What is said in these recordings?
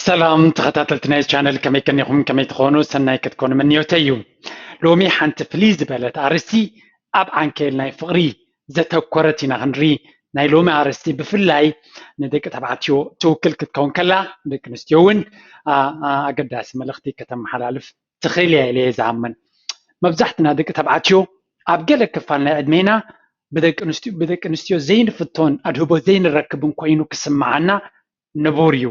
ሰላም ተኸታተልቲ ናይ ቻነል፣ ከመይ ከኒኹም? ከመይ ትኾኑ? ሰናይ ክትኮኑ ምንዮተይ እዩ። ሎሚ ሓንቲ ፍልይ ዝበለት ኣርእስቲ ኣብ ዓንኬል ናይ ፍቕሪ ዘተኮረት ኢና ክንርኢ። ናይ ሎሚ ኣርእስቲ ብፍላይ ንደቂ ተባዕትዮ ትውክል ክትከውን ከላ፣ ደቂ ኣንስትዮ እውን ኣገዳሲ መልእኽቲ ከተመሓላልፍ ትኽእል እያ ኢለ እየ ዝኣምን። መብዛሕትና ደቂ ተባዕትዮ ኣብ ገለ ክፋል ናይ ዕድሜና ብደቂ ኣንስትዮ ዘይንፍቶን ኣድህቦ ዘይንረክብን ኮይኑ ክስምዓና ንቡር እዩ።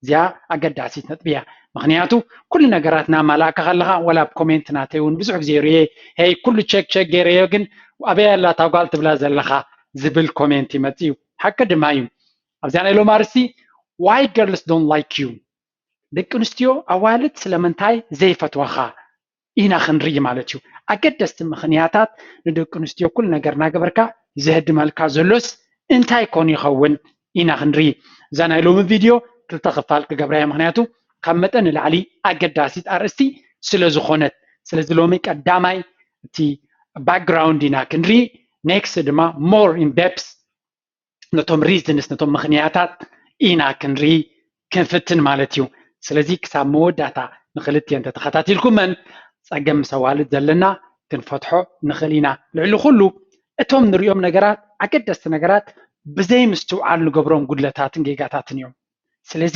እዚኣ ኣገዳሲት ነጥቢ እያ። ምኽንያቱ ኩሉ ነገራት እናማላእካ ከለኻ፣ ወላ ኣብ ኮሜንት ናተይ እውን ብዙሕ ግዜ ርእየ፣ ሄይ ኩሉ ቸክ ቸክ ገይረዮ ግን ኣበይ ኣላ እታ ጓል ትብላ ዘለኻ ዝብል ኮሜንት ይመጽእ እዩ። ሓቂ ድማ እዩ። ኣብዚኣ ናይ ሎሚ ኣርእስቲ why girls don't like you፣ ደቂ ኣንስትዮ ኣዋልድ ስለምንታይ ዘይፈትዋኻ ኢና ክንርኢ ማለት እዩ። ኣገደስቲ ምኽንያታት ንደቂ ኣንስትዮ ኩሉ ነገር እናገበርካ ዘህድመልካ ዘሎስ እንታይ ኮን ይኸውን ኢና ክንርኢ። እዛ ናይ ሎሚ ቪድዮ ክልተ ክፋል ክገብራ እየ፣ ምኽንያቱ ካብ መጠን ንላዕሊ ኣገዳሲት ኣርእስቲ ስለ ዝኾነት። ስለዚ ሎሚ ቀዳማይ እቲ ባክግራውንድ ኢና ክንርኢ፣ ኔክስት ድማ more in depth ነቶም ሪዝንስ ነቶም ምኽንያታት ኢና ክንርኢ ክንፍትን ማለት እዩ። ስለዚ ክሳብ መወዳእታ ንክልቲኤን እንተተኸታቲልኩመን ጸገም ምስ ኣዋልድ ዘለና ክንፈትሖ ንኽእል ኢና። ልዕሊ ኩሉ እቶም ንሪኦም ነገራት ኣገደስቲ ነገራት ብዘይ ምስትውዓል ንገብሮም ጉድለታትን ጌጋታትን እዮም። ስለዚ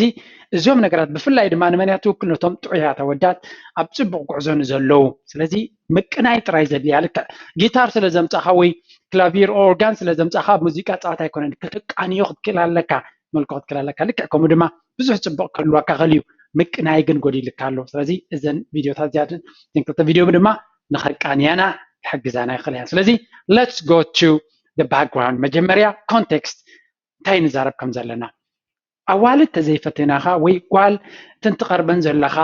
እዞም ነገራት ብፍላይ ድማ ንመን እያ ትውክል? ነቶም ጥዑያት ኣወዳት ኣብ ጽቡቕ ጉዕዞ ንዘለዉ። ስለዚ ምቅናይ ጥራይ ዘድልያ፣ ልክዕ ጊታር ስለ ዘምጻኻ ወይ ክላቪር ኦርጋን ስለ ዘምጻኻ ኣብ ሙዚቃ ጸወታ ኣይኮነን፣ ክትቃንዮ ክትክእል ኣለካ፣ መልክዑ ክትክእል ኣለካ። ልክዕ ከምኡ ድማ ብዙሕ ጽቡቕ ክህልወካ ክእል እዩ፣ ምቅናይ ግን ጎዲልካ ኣሎ። ስለዚ እዘን ቪድዮታት እዚኣተን እዘን ክልተ ቪድዮ ድማ ንኸቃንያና ክሕግዛና ይኽእል እያ። ስለዚ let's go to the background፣ መጀመርያ ኮንቴክስት እንታይ ንዛረብ ከም ዘለና። ኣዋልድ ተዘይፈተናኻ ወይ ጓል እተን ትቐርበን ዘለኻ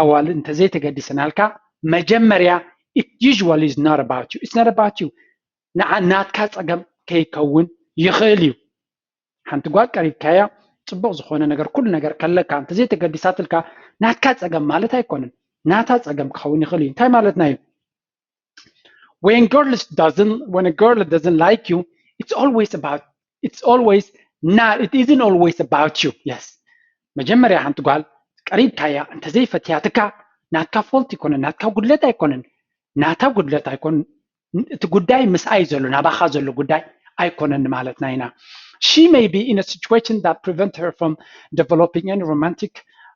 ኣዋልድ እንተዘይተገዲሰናልካ መጀመርያ it usually is not about you, it's not about you። ንዓ ናትካ ጸገም ከይከውን ይኽእል እዩ። ሓንቲ ጓል ቀሪብካያ ጽቡቕ ዝኾነ ነገር ኩሉ ነገር ከለካ እንተዘይተገዲሳትልካ ናትካ ጸገም ማለት ኣይኮነን፣ ናታ ጸገም ክኸውን ይኽእል እዩ። እንታይ ማለትና እዩ? When girls doesn't when a girl doesn't like you, it's always about it's always not it isn't always about you. Yes, መጀመርያ ሓንቲ ጓል ቀሪብካያ እንተዘይፈትያትካ ናትካ ፎልት ኣይኮነን፣ ናትካ ጉድለት ኣይኮነን፣ ናታ ጉድለት ኣይኮነን። እቲ ጉዳይ ምስኣ እዩ ዘሎ፣ ናባኻ ዘሎ ጉዳይ ኣይኮነን ማለትና ኢና። She may be in a situation that prevent her from developing any romantic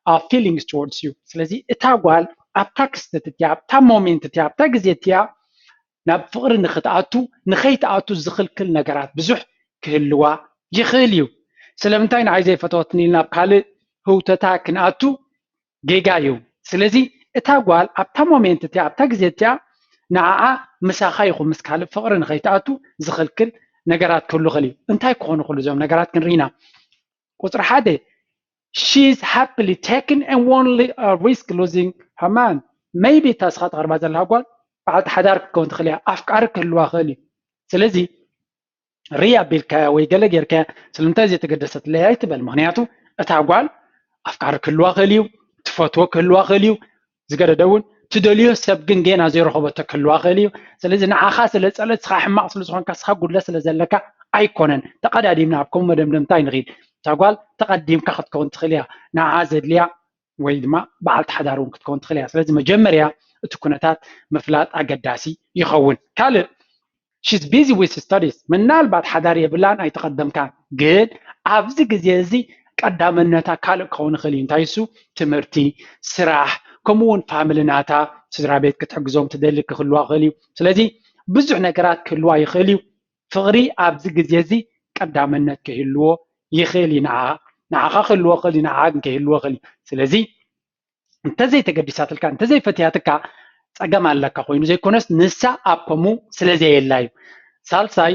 uh, feelings towards you። ስለዚ እታ ጓል ኣብታ ክስተት እቲያ፣ ኣብታ ሞሜንት እቲያ፣ ኣብታ ግዜ እቲያ ናብ ፍቕሪ ንኽትኣቱ ንኸይትኣቱ ዝኽልክል ነገራት ብዙሕ ክህልዋ ይኽእል እዩ። ስለምንታይ ንዓይ ዘይፈተወትኒ ኢልና ናብ ካልእ ህውተታ ክንኣቱ ጌጋ እዩ። ስለዚ እታ ጓል ኣብታ ሞሜንት እቲኣ ኣብታ ግዜ እቲኣ ንዓኣ ምሳኻ ይኹን ምስ ካልእ ፍቕሪ ንኸይትኣቱ ዝኽልክል ነገራት ክህሉ ይኽእል እዩ። እንታይ ክኾኑ ይኽእሉ እዞም ነገራት ክንርኢና? ቁፅሪ ሓደ, she is happily taking and only uh, risk losing her man. Maybe እታ ስኻ ትቐርባ ዘለኻ ጓል በዓልቲ ሓዳር ክትከውን ትኽእል እያ፣ ኣፍቃሪ ክህልዋ ይኽእል እዩ። ስለዚ ርያ ኣቢልካያ ወይ ገለ ጌርካያ ስለምንታይ ዘይተገደሰትለይ ኣይትበል። ምኽንያቱ እታ ጓል ኣፍቃሪ ክህልዋ ክእል እዩ፣ ትፈትዎ ክህልዋ ክእል እዩ፣ ዝገደደ እውን ትደልዮ ሰብ ግን ጌና ዘይረኸበቶ ክህልዋ ክእል እዩ። ስለዚ ንዓኻ ስለ ጸለት ስኻ ሕማቕ ስለ ዝኾንካ ስኻ ጉድለት ስለ ዘለካ ኣይኮነን። ተቐዳዲምና ኣብ ከምኡ መደምደምታ ኣይንኺድ። እታ ጓል ተቐዲምካ ክትከውን ትኽእል እያ፣ ንዓኣ ዘድልያ ወይ ድማ በዓልቲ ሓዳር እውን ክትከውን ትኽእል እያ። ስለዚ መጀመርያ እቲ ኩነታት ምፍላጥ ኣገዳሲ ይኸውን። ካልእ she's busy with studies፣ ምናልባት ሓዳር የብላን ኣይተቐደምካን፣ ግን ኣብዚ ግዜ እዚ ቀዳምነታ ካልእ ክኸውን ይኽእል እዩ። እንታይ እሱ? ትምህርቲ፣ ስራሕ፣ ከምኡ እውን ፋምሊ ናታ ስድራ ቤት ክትሕግዞም ትደሊ ክህልዋ ይኽእል እዩ። ስለዚ ብዙሕ ነገራት ክህልዋ ይኽእል እዩ። ፍቕሪ ኣብዚ ግዜ እዚ ቀዳምነት ክህልዎ ይኽእል እዩ። ንዓኻ ንዓኻ ክህልዎ ይኽእል እዩ፣ ንዓኻ ግን ከይህልዎ ይኽእል እዩ። ስለዚ እንተዘይተገዲሳትልካ እንተዘይፈትያትካ ጸገም ኣለካ ኮይኑ ዘይኮነስ ንሳ ኣብ ከምኡ ስለ ዘየላ እዩ። ሳልሳይ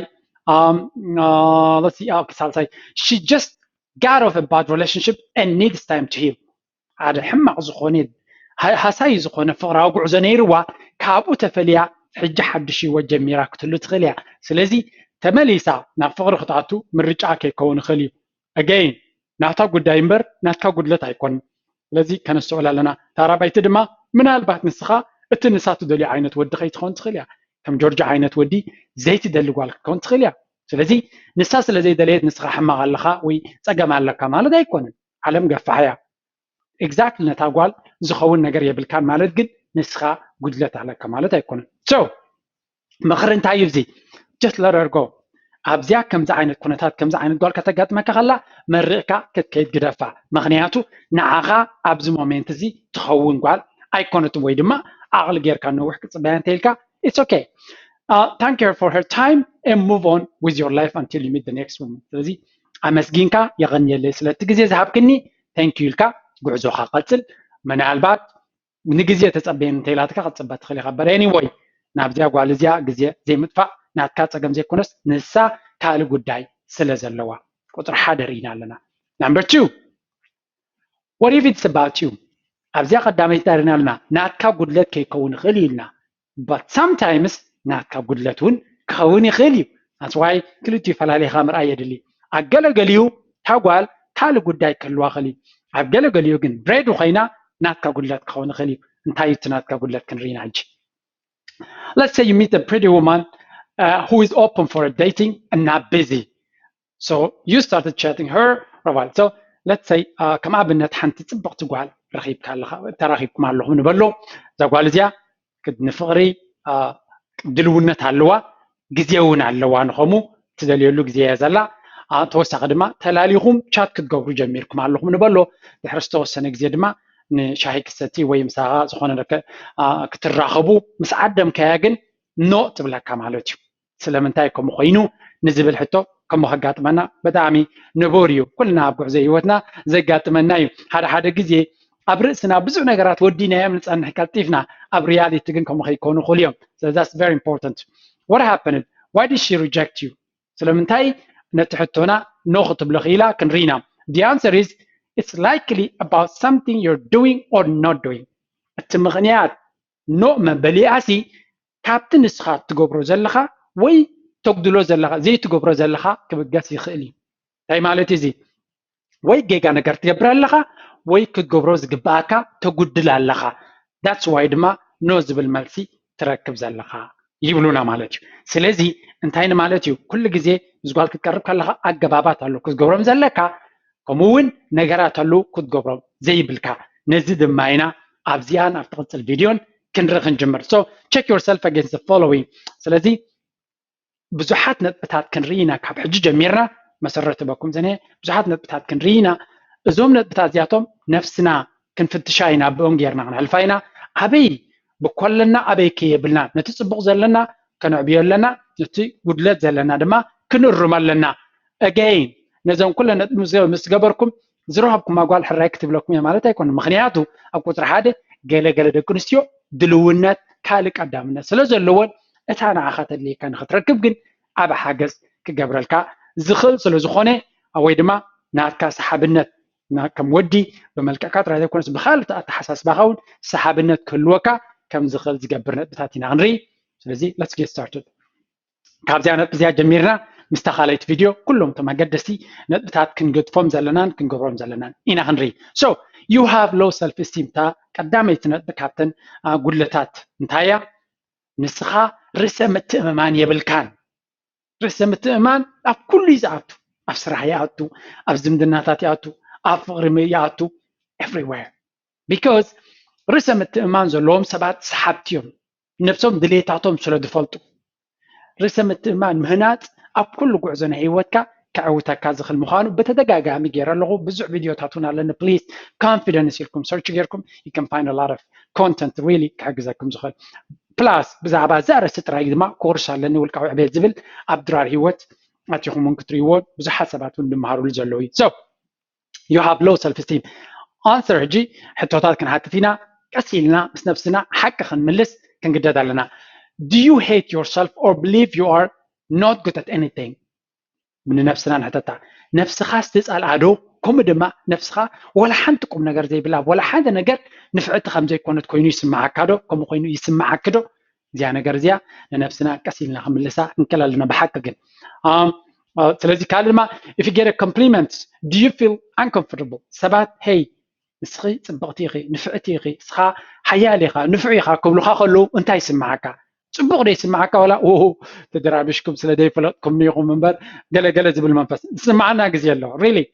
ሳልሳይ she just got off a bad relationship and needs time to heal። ሓደ ሕማቕ ዝኾነ ሃሳይ ዝኾነ ፍቕራዊ ጉዕዞ ነይርዋ፣ ካብኡ ተፈልያ ሕጂ ሓድሽ ህይወት ጀሚራ ክትህሉ ትኽእል እያ። ስለዚ ተመሊሳ ናብ ፍቕሪ ክትኣቱ ምርጫ ከይከውን ይኽእል እዩ። ኣገይን ናታ ጉዳይ እምበር ናትካ ጉድለት ኣይኮን። ስለዚ ከነስተውዕል ኣለና። ታራባይቲ ድማ ምናልባት ንስኻ እቲ ንሳ ትደልዮ ዓይነት ወዲ ከይትኸውን ትኽእል እያ። ከም ጆርጆ ዓይነት ወዲ ዘይትደሊ ጓል ክትከውን ትኽእል እያ። ስለዚ ንሳ ስለ ዘይደለየት ንስኻ ሕማቕ ኣለኻ ወይ ጸገም ኣለካ ማለት ኣይኮንን። ዓለም ገፋሕ እያ። exactly ነታ ጓል ዝኸውን ነገር የብልካን ማለት ግን ንስኻ ጉድለት ኣለካ ማለት ኣይኮነን። So ምኽሪ እንታይ እዩ እዚ? Just let her go። ኣብዚኣ ከምዚ ዓይነት ኩነታት ከምዚ ዓይነት ጓል ከተጋጥመካ ከላ መሪቕካ ክትከይድ ግደፋ። ምኽንያቱ ንዓኻ ኣብዚ ሞሜንት እዚ ትኸውን ጓል ኣይኮነትን ወይ ድማ ዓቕሊ ጌርካ ነዊሕ ክጽበያ እንተኢልካ it's okay. Thank her for her time and move on with your life until you meet the next woman። ስለዚ ኣመስጊንካ የቐንየለይ ስለቲ ግዜ ዝሃብክኒ thank you ኢልካ ጉዕዞኻ ቀጽል። ምናልባት ንግዜ ተጸበየን እንተኢላትካ ክትጽበ ትኽእል ኢኻ። But anyway ናብዚኣ ጓል እዚኣ ግዜ ዘይምጥፋእ ናትካ ጸገም ዘይኮነስ ንሳ ካልእ ጉዳይ ስለ ዘለዋ ቁጽሪ ሓደ ርኢና ኣለና። Number two, what if it's about you? ኣብዚኣ ቀዳመይቲ ርኢና ኣለና ናትካ ጉድለት ከይከውን ይኽእል እዩ ኢልና። But sometimes ናትካ ጉድለት እውን ክኸውን ይኽእል እዩ። That's why ክልቲኡ ፈላሊኻ ምርኣይ የድሊ። ኣብ ገለገሊኡ እታ ጓል ካልእ ጉዳይ ክህልዋ ይኽእል እዩ። ኣብ ገለገሊኡ ግን ብሬዱ ኮይና ናትካ ጉድለት ክኸውን ይኽእል እዩ። እንታይ እዩ እቲ ናትካ ጉድለት ክንርኢና ሕጂ። Let's say you meet a pretty woman uh, who is open for dating and not busy. So you started chatting her profile. So let's say uh, ከም ኣብነት ሓንቲ ጽብቕቲ ጓል ረኺብካ ኣለኻ፣ ተራኺብኩም ኣለኹም ንበሎ። እዛ ጓል እዚኣ ንፍቕሪ ድልውነት ኣለዋ፣ ግዜ እውን ኣለዋ ንኸሙ ትደልየሉ ግዜ እያ ዘላ። ተወሳኺ ድማ ተላሊኹም ቻት ክትገብሩ ጀሚርኩም ኣለኹም ንበሎ። ድሕሪ ዝተወሰነ ግዜ ድማ ንሻሂ ክሰቲ ወይ ምሳኻ ዝኾነ ክትራኸቡ ምስ ዓደምካያ ግን ኖ ትብለካ ማለት እዩ። ስለምንታይ ከምኡ ኮይኑ ንዝብል ሕቶ ከምኡ ከጋጥመና ብጣዕሚ ንቡር እዩ። ኩልና ኣብ ጉዕዞ ህይወትና ዘጋጥመና እዩ። ሓደ ሓደ ግዜ ኣብ ርእስና ብዙሕ ነገራት ወዲናዮም ንጸንሕ ቀልጢፍና፣ ኣብ ሪያሊቲ ግን ከምኡ ከይኮኑ ይኽእሉ እዮም። ስለዚ that's very important. What happened? Why did she reject you? ስለምንታይ ነቲ ሕቶና ኖ ክትብሎ ክኢላ ክንርኢና። The answer is it's likely about something you're doing or not doing. እቲ ምኽንያት ኖ መበሊኣሲ ካብቲ ንስኻ ትገብሮ ዘለኻ ወይ ተጉድሎ ዘለኻ ዘይትገብሮ ዘለኻ ክብገስ ይኽእል እዩ። እንታይ ማለት እዩ እዚ? ወይ ጌጋ ነገር ትገብር ኣለኻ ወይ ክትገብሮ ዝግብኣካ ተጉድል ኣለኻ። That's why ድማ ኖ ዝብል መልሲ ትረክብ ዘለኻ ይብሉና ማለት እዩ። ስለዚ እንታይ ንማለት እዩ? ኩሉ ግዜ ምስ ጓል ክትቀርብ ከለኻ ኣገባባት ኣሎ ክትገብሮም ዘለካ፣ ከምኡ እውን ነገራት ኣሎ ክትገብሮም ዘይብልካ። ነዚ ድማ ኢና ኣብዚኣን ኣብ ትቕጽል ቪድዮን ክንርኢ ክንጅምር። So check yourself against the following. ስለዚ ብዙሓት ነጥብታት ክንርኢ ኢና ካብ ሕጂ ጀሚርና፣ መሰረት በኩም ዘነ ብዙሓት ነጥብታት ክንርኢ ኢና። እዞም ነጥብታት እዚኣቶም ነፍስና ክንፍትሻ ኢና፣ ብኦም ጌርና ክንሕልፋ ኢና። ኣበይ ብኮለና ኣበይ ከየብልና ነቲ ጽቡቕ ዘለና ከነዕብዮ ኣለና፣ ነቲ ጉድለት ዘለና ድማ ክንእርሞ ኣለና። Again ነዞም ኩለ ነጥቢ ምስ ገበርኩም ዝረኸብኩማ ጓል ሕራይ ክትብለኩም እየ ማለት ኣይኮነን። ምኽንያቱ ኣብ ቁጽሪ ሓደ ገለ ገለ ደቂ ኣንስትዮ ድልውነት ካልእ ቀዳምነት ስለ ዘለዎን እታ ንዓኻ ተድልየካ ንኽትረክብ ግን ዓቢ ሓገዝ ክገብረልካ ዝኽእል ስለ ዝኾነ ወይ ድማ ናትካ ሰሓብነት ከም ወዲ ብመልክዕካ ጥራይ ዘይኮነስ ብኻልእ ኣተሓሳስባኻ እውን ሰሓብነት ክህልወካ ከም ዝኽእል ዝገብር ነጥብታት ኢና ክንርኢ። ስለዚ let's get started። ካብዚኣ ነጥቢ እዚኣ ጀሚርና ምስታ ካልኣይቲ ቪድዮ ኩሎም እቶም ኣገደስቲ ነጥብታት ክንገድፎም ዘለናን ክንገብሮም ዘለናን ኢና ክንርኢ። So you have low self esteem። እታ ቀዳመይቲ ነጥቢ ካብተን ጉድለታት እንታይ እያ? ንስኻ ርእሰ ምትእምማን የብልካን። ርእሰ ምትእምማን ኣብ ኩሉ እዩ ዝኣቱ። ኣብ ስራሕ ይኣቱ፣ ኣብ ዝምድናታት ይኣቱ፣ ኣብ ፍቕሪ ይኣቱ፣ everywhere። Because ርእሰ ምትእምማን ዘለዎም ሰባት ሰሓብቲ እዮም። ነብሶም ድሌታቶም ስለ ዝፈልጡ። ርእሰ ምትእምማን ምህናፅ ኣብ ኩሉ ጉዕዞ ናይ ህይወትካ ከዕውተካ ዝኽእል ምዃኑ ብተደጋጋሚ ገይረ ኣለኹ። ብዙሕ ቪድዮታት እውን ኣለኒ። Please confidence ኢልኩም ሰርች ጌርኩም you can find a lot of content really ክሕግዘኩም ዝኽእል። Plus ብዛዕባ እዛ ርእሲ ጥራይ ድማ ኮርስ ኣለኒ ውልቃዊ ዕቤት ዝብል ኣብ ድራር ህይወት ኣቲኹም እውን ክትርእይዎ ብዙሓት ሰባት እውን ዝመሃሩሉ ዘለዉ እዩ። So you have low self esteem። Answer ሕጂ ሕቶታት ክንሓትት ኢና። ቀስ ኢልና ምስ ነብስና ሓቂ ክንምልስ ክንግደድ ኣለና። Do you hate yourself or believe you are not good at anything? ንነብስና ንሕተታ። ነብስኻ ስትጸልኣ ዶ? ከምኡ ድማ ነብስኻ ወላ ሓንቲ ቁም ነገር ዘይብላ፣ ወላ ሓደ ነገር ንፍዕቲ ከም ዘይኮነት ኮይኑ ይስምዓካ ዶ? ከምኡ ኮይኑ ይስምዓኪ ዶ? እዚኣ ነገር እዚኣ ንነብስና ቀስ ኢልና ክምልሳ እንክእል ኣለና ብሓቂ ግን። ስለዚ ካልእ ድማ if you get a compliment, do you feel uncomfortable? ሰባት ሄይ ንስኺ ጽብቕቲ ኢኺ፣ ንፍዕቲ ኢኺ፣ ንስኻ ሓያል ኢኻ፣ ንፉዕ ኢኻ ክብሉኻ ከለዉ እንታይ ይስምዓካ? ጽቡቕ ዶ ይስምዓካ? ዋላ ኡ ተደራቢሽኩም ስለ ዘይፈለጥኩምኒ ኢኹም እምበር ገለ ገለ ዝብል መንፈስ ዝስምዓና ግዜ ኣሎ። Really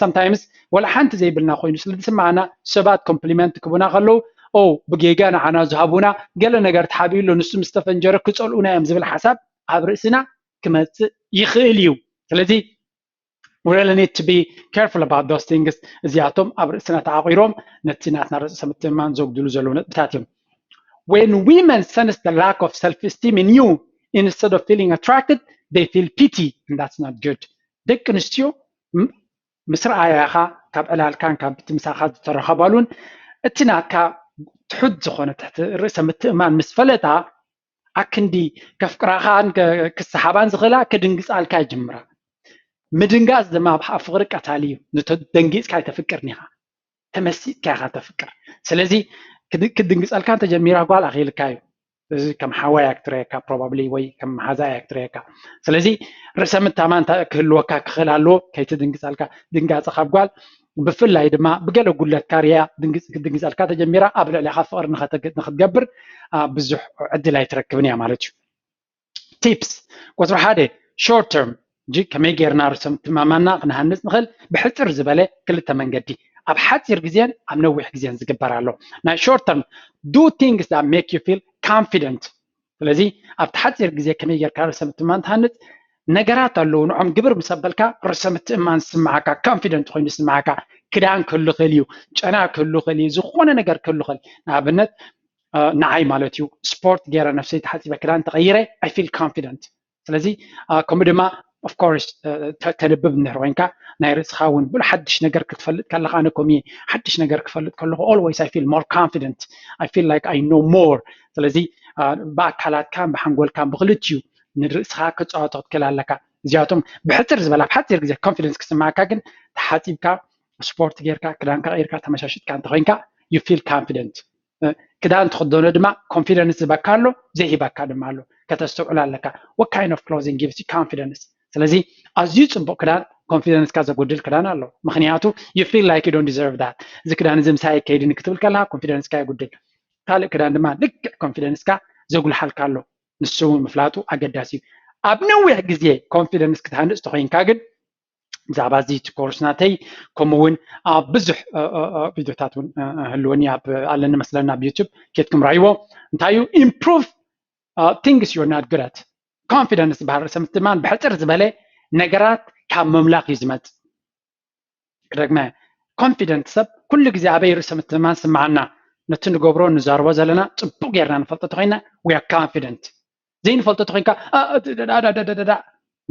sometimes ወላ ሓንቲ ዘይብልና ኮይኑ ስለ ዝስማዓና ሰባት compliment ክቡና ከለዉ ኦ ብጌጋ ንዓና ዝሃቡና ገለ ነገር ተሓቢኡ ኣሎ ንሱ ምስ ተፈንጀረ ክፀልኡና እዮም ዝብል ሓሳብ ኣብ ርእስና ክመፅእ ይኽእል እዩ። ስለዚ we really need to be careful about those things። እዚኣቶም ኣብ ርእስና ተዓቂሮም ነቲ ናትና ርእሰ ምትእምማን ዘጉድሉ ዘለዉ ነጥብታት እዮም። When women sense the lack of self esteem in you, instead of feeling attracted, they feel pity, and that's not good። ደቂ ኣንስትዮ ምስ ረኣያኻ ካብ ዕላልካን ካብ ምሳኻ ዝተረኸባሉን እቲ ናትካ ትሑት ዝኾነ ትሕቲ ርእሰ ምትእማን ምስ ፈለጣ ኣክንዲ ከፍቅራኻን ክሰሓባን ዝኽእላ ክድንግፃልካ ይጅምራ። ምድንጋፅ ድማ ኣብ ፍቕሪ ቀታሊ እዩ። ደንጊፅካ ኣይተፍቅርን ኢኻ፣ ተመሲጥካ ኢኻ ተፍቅር። ስለዚ ክድንግፀልካ እንተጀሚራ ጓል ኣኽኢልካ እዩ። እዚ ከም ሓዋ እያ ክትረየካ probably ወይ ከም መሓዛ እያ ክትረየካ። ስለዚ ርእሰ ምታማን ክህልወካ ክኽእል ኣለዎ። ከይትድንግፀልካ ድንጋፀ ካብ ጓል ብፍላይ ድማ ብገለ ጉለትካ ርያ ክትድንግፀልካ ተጀሚራ ኣብ ልዕሊኻ ፍቕሪ ንኽትገብር ብዙሕ ዕድል ኣይትረክብን እያ ማለት እዩ። Tips ቁፅሪ ሓደ short term ጂ ከመይ ጌርና ርእሰ ምትእምማንና ክንሃንፅ ንኽእል ብሕፅር ዝበለ ክልተ መንገዲ ኣብ ሓፂር ግዜን ኣብ ነዊሕ ግዜን ዝግበር ኣሎ። ናይ short term do things that make you feel confident። ስለዚ ኣብቲ ሓፂር ግዜ ከመይ ጌርካ ርእሰ ምትእምማን ትሃንፅ ነገራት ኣለዉ ንዖም ግብር ምስ ኣበልካ ርእሰ ምትእምማን ዝስምዓካ confident ኮይኑ ዝስምዓካ ክዳን ክህሉ ክእል እዩ ጨና ክህሉ ክእል እዩ ዝኾነ ነገር ክህሉ ክእል ንኣብነት ንዓይ ማለት እዩ ስፖርት ገይረ ነብሰይ ተሓፂበ ክዳን ተቐይረ I feel confident። ስለዚ ከምኡ ድማ of course ተንብብ እንድሕር ኮይንካ ናይ ርእስኻ እውን ብሉ ሓድሽ ነገር ክትፈልጥ ከለካ ኣነ ከምኡ ሓድሽ ነገር ክፈልጥ ከለኩ always I feel more confident I feel like I know more። ስለዚ ብኣካላትካን ብሓንጎልካን ብክልቲኡ ንርእስኻ ክፃወቶ ክትክእል ኣለካ። እዚኣቶም ብሕፅር ዝበላ ኣብ ሓፂር ግዜ confidence ክስማዓካ ግን ተሓፂብካ ስፖርት ጌርካ ክዳንካ ቀይርካ ተመሻሽጥካ እንተኮይንካ you feel confident። ክዳን ትኽደኖ ድማ confidence ዝበካ ኣሎ ዘይሂበካ ድማ ኣሎ ከተስተውዕል ኣለካ። What kind of clothing gives you confidence? ስለዚ ኣዝዩ ፅቡቅ ክዳን confidence ካ ዘጎድል ክዳን ኣሎ ምክንያቱ you feel like you don't deserve that። እዚ ክዳን እዚ ምሳይ ከይድኒ ክትብል ከለካ confidence ካ የጉድል። ካልእ ክዳን ድማ ልክዕ confidence ካ ዘጉልሓልካ ኣሎ። ንሱ እውን ምፍላጡ ኣገዳሲ እዩ። ኣብ ነዊሕ ግዜ confidence ክትሃንፅ ተኮይንካ ግን ብዛዕባ እዚ እቲ ኮርስ ናተይ ከምኡ እውን ኣብ ብዙሕ ቪድዮታት እውን ህልወኒ ኣለኒ መስለኒ ኣብ ዩቱብ ኬድኩም ራይዎ እንታይ እዩ improve things you're not good at። Confidence ዝበሃል ርእሰ ምትእምማን ብሕፅር ዝበለ ነገራት ካብ ምምላኽ እዩ ዝመፅእ። ክደግመ confident ሰብ ኩሉ ግዜ ኣበይ ርእሰ ምትእምማን ስምዓና ነቲ ንገብሮ ንዛርቦ ዘለና ፅቡቅ ጌርና ንፈልጦ ተኮይና we are confident። ዘይንፈልጦ ተኮይንካ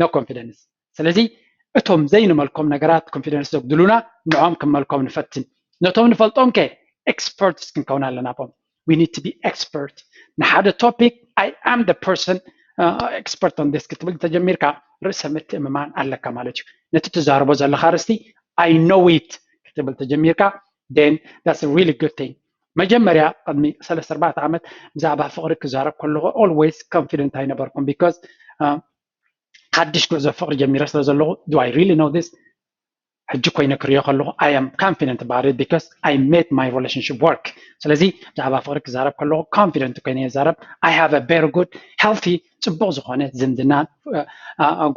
no confidence። ስለዚ እቶም ዘይንመልኮም ነገራት confidence ዘጉድሉና ንዖም ክንመልኮም ንፈትን። ነቶም ንፈልጦም ከ experts ክንከውን ኣለና ቦም። We need to be expert ንሓደ topic I am the person expert on this ክትብል ተጀሚርካ ርእሰ ምትእምማን ኣለካ ማለት እዩ። ነቲ ትዛረቦ ዘለካ ርስቲ I know it ክትብል ተጀሚርካ then that's a really good thing። መጀመርያ ቅድሚ ሰለስተ ኣርባዕተ ዓመት ብዛዕባ ፍቅሪ ክዛረብ ከለኩ always confident ኣይነበርኩም because ሓድሽ ጉዕዞ ፍቅሪ ጀሚረ ስለ ዘለኩ do I really know this ሕጂ ኮይነ ክሪኦ ከለኩ I am confident about it because I made my relationship work። ስለዚ ብዛዕባ ፍቅሪ ክዛረብ ከለኩ confident ኮይነ የዛረብ። I have a very good healthy ፅቡቅ ዝኾነ ዝምድና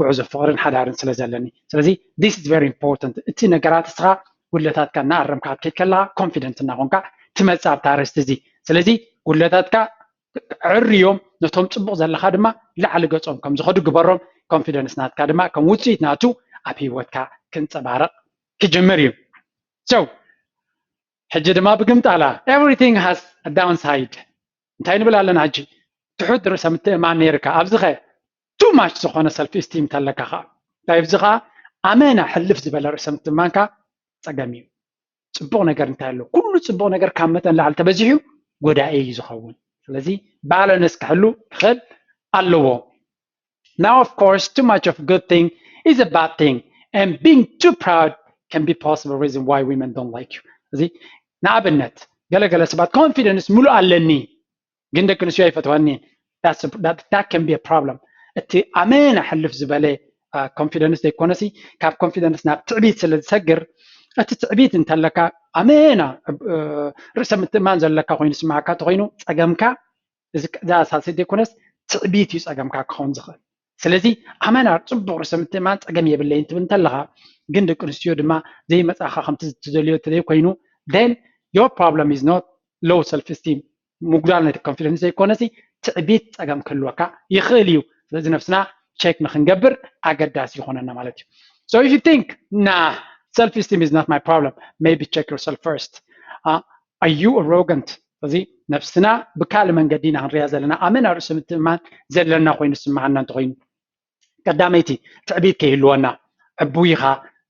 ጉዕዞ ፍቅርን ሓዳርን ስለ ዘለኒ ስለዚ this is very important። እቲ ነገራት እስኻ ጉድለታትካ እናኣረምካ ክትከይድ ከለካ confident እናኮንካ ትመፅእ ኣብታ ኣርእስቲ እዚ። ስለዚ ጉድለታትካ ዕርዮም ነቶም ፅቡቅ ዘለካ ድማ ላዕሊ ገፆም ከም ዝኸዱ ግበሮም። Confidence ናትካ ድማ ከም ውፅኢት ናቱ ኣብ ሂወትካ ክንፀባረቅ ክጅምር እዩ። So ሕጂ ድማ ብግምጣላ everything has a downside እንታይ ንብል ኣለና ሕጂ ትሑት ርእሰ ምትእማን ነይርካ ኣብዚኸ too much ዝኾነ self esteem ተለካ ከዓ እንታይ ኣብዚ ከዓ ኣመና ሕልፍ ዝበለ ርእሰ ምትእማንካ ፀገም እዩ። ፅቡቅ ነገር እንታይ ኣሎ ኩሉ ፅቡቅ ነገር ካብ መጠን ላዕሊ ተበዚሑ ጎዳኢ እዩ ዝኸውን። ስለዚ balance ክሕሉ ክኽእል ኣለዎ። Now of course too much of good thing is a bad thing and being too proud can be possible reason why women don't like you። እዚ ንኣብነት ገለገለ ሰባት confidence ሙሉእ ኣለኒ ግን ደቂ ኣንስትዮ ኣይፈትዋኒ that can be a problem። እቲ ኣመና ሕልፍ ዝበለ confidence ዘይኮነሲ ካብ confidence ናብ ትዕቢት ስለ ዝሰግር እቲ ትዕቢት እንተለካ ኣመና ርእሰ ምትእማን ዘለካ ኮይኑ ስማዕካ ተኮይኑ ፀገምካ እዛ ሳልሰይቲ ዘይኮነስ ትዕቢት እዩ ፀገምካ ክኸውን ዝኽእል። ስለዚ ኣመና ፅቡቅ ርእሰ ምትእማን ፀገም የብለይን ትብል እንተለካ ግን ደቂ ኣንስትዮ ድማ ዘይመፃኻ ከምቲ ትደልዮ እንተዘይኮይኑ then your problem is not low self esteem ምጉዳል ናይ confidence ዘይኮነሲ ትዕቢት ፀገም ክህልወካ ይኽእል እዩ። ስለዚ ነብስና check ንክንገብር ኣገዳሲ ይኾነና ማለት እዩ። So if you think nah, self esteem is not my problem, maybe check yourself first. Are you arrogant? እዚ ነብስና ብካልእ መንገዲ ኢና ክንሪኣ ዘለና ኣመና ርእሲ ምትእምማን ዘለና ኮይኑ ዝስምዓና እንተኮይኑ ቀዳመይቲ ትዕቢት ከይህልወና። ዕቡይ ኢኻ፣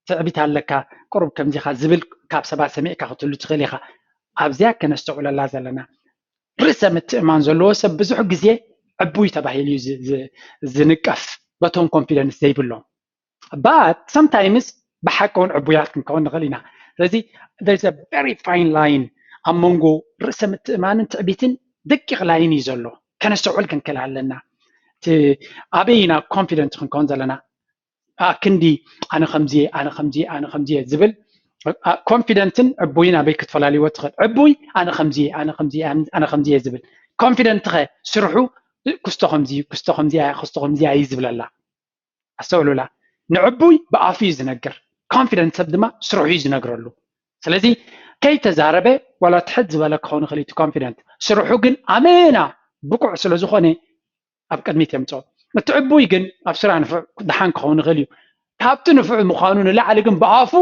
ትዕቢት ኣለካ፣ ቁሩብ ከምዚ ኢኻ ዝብል ካብ ሰባት ሰሚዕካ ክትህሉ ትኽእል ኢኻ። ኣብዚኣ ከነስተውዕለላ ዘለና ርእሰ ምትእማን ዘለዎ ሰብ ብዙሕ ግዜ ዕቡይ ተባሂሉ እዩ ዝንቀፍ በቶም confidence ዘይብሎም። But sometimes ብሓቂ እውን ዕቡያት ክንከውን ንኽእል ኢና። ስለዚ there's a very fine line ኣብ መንጎ ርእሰ ምትእማንን ትዕቢትን ደቂቕ line እዩ ዘሎ። ከነስተውዕል ክንክእል ኣለና። ኣበይ ኢና confident ክንከውን ዘለና? ክንዲ ኣነ ከምዚየ ኣነ ከምዚየ ኣነ ከምዚየ ዝብል confident ን ዕቡይን ኣበይ ክትፈላልይዎ ትኽእል? ዕቡይ ኣነ ከምዚየ ኣነ ከምዚየ ኣነ ከምዚየ ዝብል። Confident ኸ ስርሑ ክስቶ ከምዚ ክስቶ ከምዚያ ክስቶ ከምዚያ እዩ ዝብለላ። ኣስተውዕሉላ። ንዕቡይ ብኣፉ እዩ ዝነግር፣ confident ሰብ ድማ ስርሑ እዩ ዝነግረሉ። ስለዚ ከይተዛረበ ዋላ ትሕት ዝበለ ክኸውን ይኽእል እቲ confident፣ ስርሑ ግን ኣመና ብቁዕ ስለ ዝኾነ ኣብ ቅድሚት የምፅኦ። እቲ ዕቡይ ግን ኣብ ስራ ንፉዕ ደሓን ክኸውን ይኽእል እዩ። ካብቲ ንፉዕ ምዃኑ ንላዕሊ ግን ብኣፉ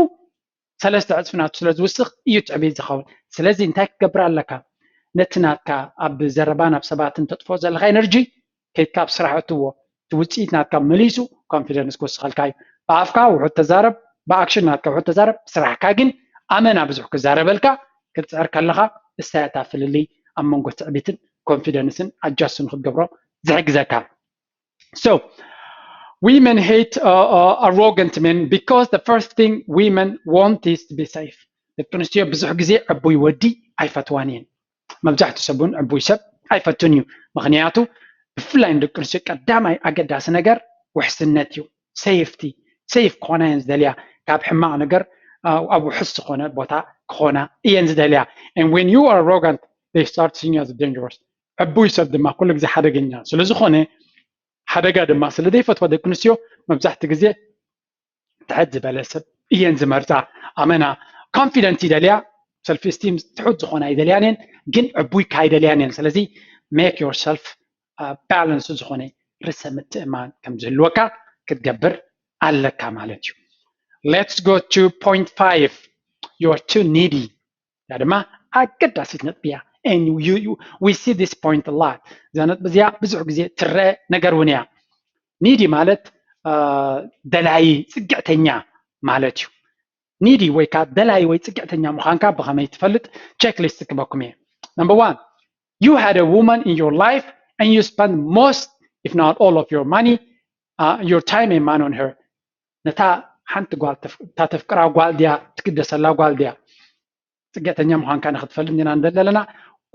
ሰለስተ ዕፅፊ ናቱ ስለ ዝውስኽ እዩ ትዕቢት ዝኸውን። ስለዚ እንታይ ክገብር ኣለካ? ነቲ ናትካ ኣብ ዘረባን ኣብ ሰባትን ተጥፍኦ ዘለካ energy ከይድካ ኣብ ስራሕ እትዎ፣ እቲ ውፅኢት ናትካ መሊሱ confidence ክወስኸልካ እዩ። ብኣፍካ ውሑድ ተዛረብ፣ ብኣክሽን ናትካ ውሑድ ተዛረብ፣ ስራሕካ ግን ኣመና ብዙሕ ክዛረበልካ ክትፅዕር ከለካ እሳያታ ፍልልይ ኣብ መንጎ ትዕቢትን confidence ን adjust ንክትገብሮ ዝሕግዘካ። So women hate uh, uh, arrogant men because the first thing women want is to be safe. ደቂ ኣንስትዮ ብዙሕ ግዜ ዕቡይ ወዲ ኣይፈትዋን እየን። መብዛሕትኡ ሰብ እውን ዕቡይ ሰብ ኣይፈቱን እዩ። ምክንያቱ ብፍላይ ንደቂ ኣንስትዮ ቀዳማይ ኣገዳሲ ነገር ውሕስነት እዩ። Safety፣ safe ክኾና እየን ዝደልያ። ካብ ሕማቕ ነገር ኣብ ውሑስ ዝኾነ ቦታ ክኾና እየን ዝደልያ። And when you are arrogant, they start seeing you as dangerous. ዕቡይ ሰብ ድማ ኩሉ ግዜ ሓደገኛ ስለ ዝኾነ ሓደጋ ድማ ስለ ዘይፈትዋ ደቂ ኣንስትዮ መብዛሕትኡ ግዜ ትሕት ዝበለ ሰብ እየን ዝመርፃ። ኣመና confident ይደልያ፣ self esteem ትሑት ዝኾነ ኣይደልያን እየን፣ ግን ዕቡይ ካይደልያን እየን። ስለዚ make yourself balance ዝኾነ ርእሰ ምትእማን ከም ዝህልወካ ክትገብር ኣለካ ማለት እዩ። Let's go to point five. You're too needy. ያ ድማ ኣገዳሲት ነጥቢ እያ። And you, you, we see this point a lot. እዛ ነጥቢ እዚኣ ብዙሕ ግዜ ትረአ ነገር እውን እያ። Needy ማለት ደላይ ፅግዕተኛ ማለት እዩ። Needy ወይ ከዓ ደላይ ወይ ፅግዕተኛ ምዃንካ ብኸመይ ትፈልጥ? Checklist ክበኩም እየ። Number one, you had a woman in your life and you spend most if not all of your money, uh, your time and money on her. ነታ ሓንቲ ጓል እታ ተፍቅራ ጓል ድያ ትግደሰላ ጓል ድያ? ፅግዕተኛ ምዃንካ ንክትፈልጥ ኢና ንደሊ ኣለና።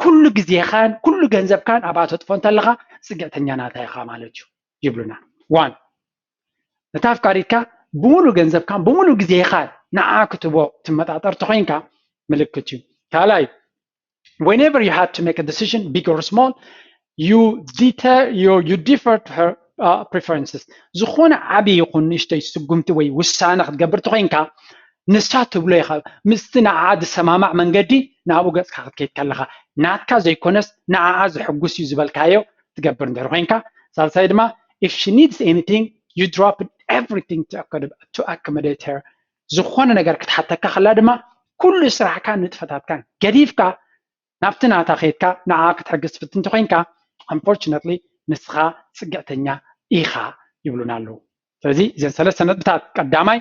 ኩሉ ግዜኻን ኩሉ ገንዘብካን ኣብኣ ተጥፎ እንተለካ ፅግዕተኛ ናታ ኢኻ ማለት እዩ ይብሉና። One፣ ነታ ኣፍቃሪትካ ብሙሉ ገንዘብካን ብሙሉ ግዜኻን ንዓ ክትቦ ትመጣጠር ተኮይንካ ምልክት እዩ። ካልኣይ፣ whenever you had to make a decision, big or small, you deter you you defer to her uh, preferences. ዝኾነ ዓብዪ ይኹን ንእሽተይ ስጉምቲ ወይ ውሳነ ክትገብር ተኮይንካ ንሳ ትብሎ ኢኻ ምስቲ ንዓ ዝሰማማዕ መንገዲ ናብኡ ገፅካ ክትከይድ ከለኻ ናትካ ዘይኮነስ ንዓዓ ዝሕጉስ እዩ ዝበልካዮ ትገብር እንድሕር ኮይንካ። ሳልሳይ ድማ if she needs anything, you drop everything to accommodate her. ዝኾነ ነገር ክትሓተካ ከላ ድማ ኩሉ ስራሕካን ንጥፈታትካን ገዲፍካ ናብቲ ናታ ከይድካ ንዓ ክትሕግዝ ትፍትን እንተኮይንካ unfortunately ንስኻ ፅግዕተኛ ኢኻ ይብሉና ኣለዉ። ስለዚ እዘን ሰለስተ ነጥብታት ቀዳማይ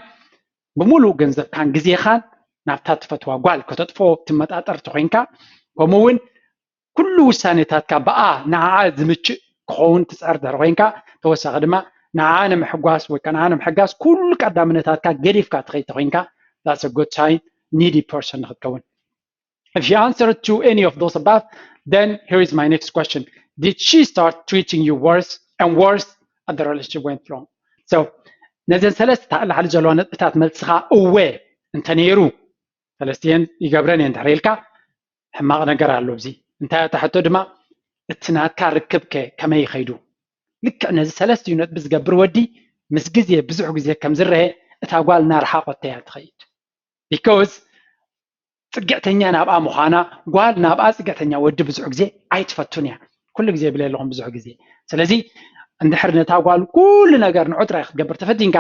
ብምሉእ ገንዘብካን ግዜኻን ናብታ ትፈትዋ ጓል ከተጥፎ ትመጣጠር ተኮይንካ ከምኡ እውን ኩሉ ውሳኔታትካ ብኣ ንዓኣ ዝምችእ ክኸውን ትፅዕር ድሕሪ ኮይንካ ተወሳኺ ድማ ንዓኣ ንምሕጓስ ወይ ከዓ ንዓኣ ንምሕጋዝ ኩሉ ቀዳምነታትካ ገዲፍካ ትኸይድ ተኮይንካ that's a good sign needy person ንክትከውን. If you answer to any of those above, then here is my next question. Did she start treating you worse and worse as the relationship went long? So ነዘን ሰለስተ ላዕሊ ዘለዋ ነጥብታት መልስኻ እወ እንተነይሩ ሰለስቲኤን ይገብረን እየ እንድሕር ኢልካ ሕማቕ ነገር ኣሎ ኣብዚ። እንታይ እታ ሕቶ ድማ እቲ ናትካ ርክብ ከ ከመይ ይኸይዱ? ልክዕ ነዚ ሰለስቲኡ ነጥቢ ዝገብር ወዲ ምስ ግዜ ብዙሕ ግዜ ከም ዝረአ እታ ጓል እናረሓቆት እያ ትኸይድ። Because ፅግዕተኛ ናብኣ ምዃና፣ ጓል ናብኣ ፅግዕተኛ ወዲ ብዙሕ ግዜ ኣይትፈቱን እያ። ኩሉ ግዜ ይብል ኣለኹም ብዙሕ ግዜ። ስለዚ እንድሕር ነታ ጓል ኩሉ ነገር ንዑ ጥራይ ክትገብር ተፈቲንካ፣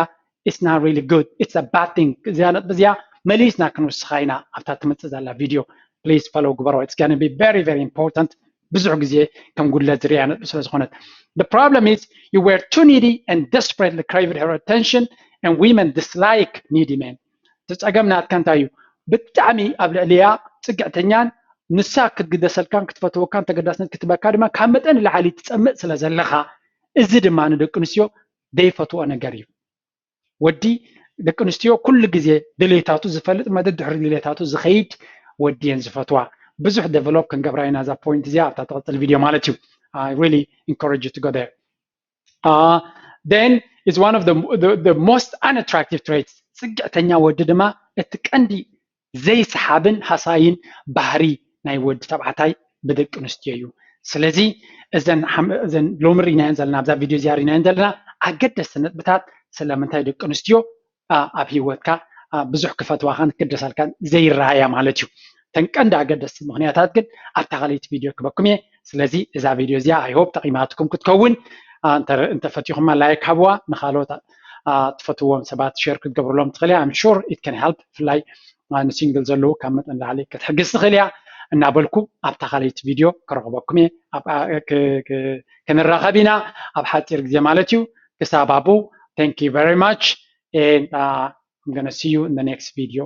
it's not really good, it's a bad thing። እዚኣ ነጥቢ እዚኣ መሊስና ክንውስኻ ኢና ኣብታ ትመፅእ ዘላ ቪድዮ። Please follow ግበሮ። It's gonna be very, very important። ብዙሕ ግዜ ከም ጉድለት ዝርያ ነጥቢ ስለ ዝኾነት። The problem is you were too needy and desperately craved her attention and women dislike needy men። እቲ ፀገም ናትካ እንታይ እዩ? ብጣዕሚ ኣብ ልዕሊያ ፅግዕተኛን ንሳ ክትግደሰልካን ክትፈትወካን ተገዳስነት ክትበካ ድማ ካብ መጠን ንላዕሊ ትፀምእ ስለ ዘለኻ፣ እዚ ድማ ንደቂ ኣንስትዮ ዘይፈትዎ ነገር እዩ። ወዲ ደቂ ኣንስትዮ ኩሉ ግዜ ድሌታቱ ዝፈልጥ፣ መደብ ድሕሪ ድሌታቱ ዝኸይድ ወዲ እየን ዝፈትዋ። ብዙሕ develop ክንገብራ ኢና እዛ point እዚኣ ኣብታ ትቕፅል ቪድዮ ማለት እዩ። I really encourage you to go there. Uh, then is one of the, the, the most unattractive traits። ፅግዕተኛ ወዲ ድማ እቲ ቀንዲ ዘይሰሓብን ሃሳይን ባህሪ ናይ ወዲ ተባዕታይ ብደቂ ኣንስትዮ እዩ። ስለዚ እዘን ሓም- እዘን ሎሚ ርኢናየን ዘለና፣ ኣብዛ ቪድዮ እዚኣ ርኢናየን ዘለና ኣገደስቲ ነጥብታት ስለምንታይ ደቂ ኣንስትዮ ኣ፣ ኣብ ሂወትካ ኣ፣ ብዙሕ ክፈትዋኻን ክደሰልካን ዘይረኣያ ማለት እዩ። እተን ቀንዲ ኣገደስቲ ምኽንያታት ግን ኣብታ ካልኣይቲ ቪድዮ ክበኩም እየ። ስለዚ እዛ ቪድዮ እዚኣ I hope ጠቒማትኩም ክትከውን፣ ኣ፣ እንተ- እንተፈቲኹማ ላይክ ሃብዋ፣ ንኻልኦት ኣ፣ ትፈትዎም ሰባት ሼር ክትገብርሎም ትኽእል እያ። I'm sure it can help፣ ብፍላይ ኣ፣ ንሲንግል ዘለዉ ካብ መጠን ላዕሊ ክትሕግዝ ትኽእል እያ እናበልኩ ኣብታ ካልኣይቲ ቪድዮ ክረኽበኩም እየ። ኣብ- ኣ- ክ- ክ- ክንራኸብ ኢና ኣብ ሓፂር ግዜ ማለት እዩ። ክሳብ ኣብኡ thank you very much and uh, I'm gonna see you in the next video.